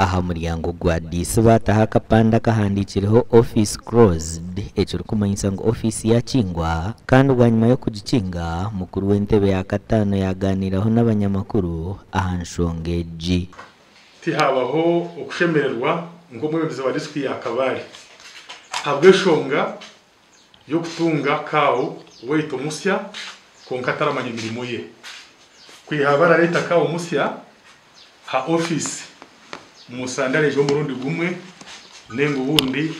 Aha muryango gwa diisi baataho akapande akahandiikireho Office Closed ekirikumanyisa ngu ofiisi yaakingwa kandi bwanyima y'okugikinga, mukuru w'entebe ya kataano yaagaaniiraho n'abanyamakuru aha nshonga egi. Tihabaho okushemererwa nk'omwebembezi wa disiturikiti ya Kabale ahabw'enshonga y'okutunga CAO waitu omusya kwonka ataramanya emirimo ye. Kwiha barareeta CAO musya aha ofiisi, Musanda areija omurundi gumwe ninga obundi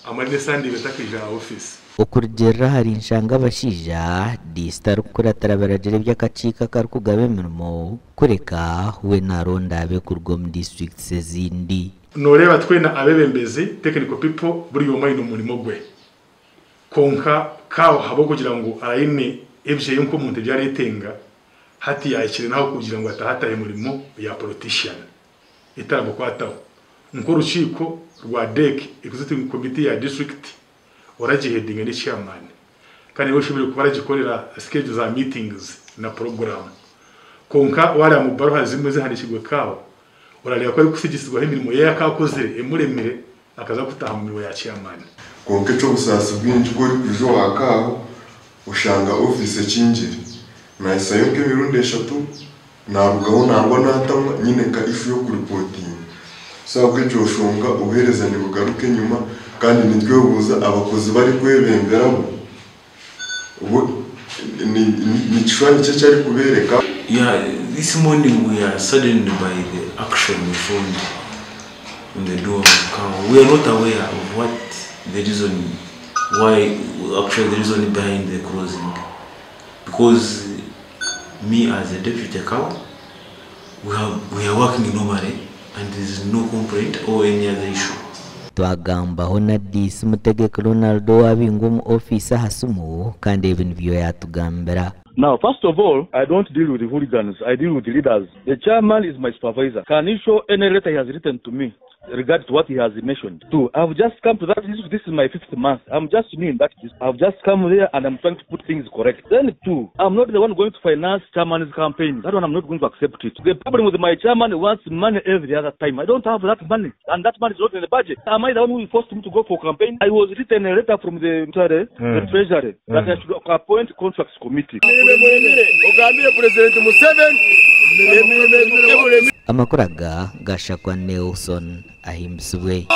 amare n'esande ibiri atakaija aha ofiisi. Okurugiirira ahari Nshanga Abashaija, Diisi tarikukuratira biragiro eby'akakiiko akarikugaba emirimo kureka we naronda abe kuruga omu disiturikiti ezindi. Noreeba twena abebembezi, technical people, buri omwe aine omurimo gwe. Kwonka Kao ahabw'okugira ngu aine ebyeye nk'omuntu ebi aretenga, hati yahikire n'aho kugira ngu atahatahe murimo ya politician etaramukwataho. Nk'orukiiko rwa DEC, Executive Committee ya district, oragihedinga ni chairman kandi niwe oshemereire kuba aragikorera schedule za meetings na program. Kwonka wareeba mu baruha zimwe ezihandikirwe Kao, Orareeba ku arikutsigisibwaho emirimo ye ey'akaakozire emuremire, akaza kutaaha omu mirimo ya chairman. Kwonka eky'obusaasi bwingi ku orikwija owa Kaaho oshanga ofiisi ekingire. Naahisayo nk'emirundi eshatu, naarugaho nangwa naatamwa nyine nka issue y'okuripotinga. So ahabw'egyo nshonga obuheereza nibugaruka enyima kandi nitwebuuza abakozi barikwebembera bo, bo ni kishushani ki eki arikubeereka? Yeah, this morning we are saddened by the action we found on the door of CAO. We are not aware of what the reason why, actually the reason behind the closing. Because me as a deputy CAO, we, have, we are working normally and there is no complaint or any other issue. Twagambaho na Diisi Mutegeki Ronald owaabingwa omu ofiisi aha simu kandi ebi nibyo yaatugambira. Now first of all I don't deal with hooligans I deal with leaders the chairman is my supervisor can he show any letter he has written to me regard to what he has mentioned to I've just come to that district this is my fifth month I'm just new in that district I've just come there and I'm trying to put things correct then to I'm not the one going to finance chairman's campaign that one I'm not going to accept it the problem with my chairman he wants money every other time I don't have that money and that money is not in the budget am I the one who forced him to go for campaign I was written a letter from the the treasury that I should appoint contracts committee. Amakuru aga gashakwa Nelson Ahimbisibwe.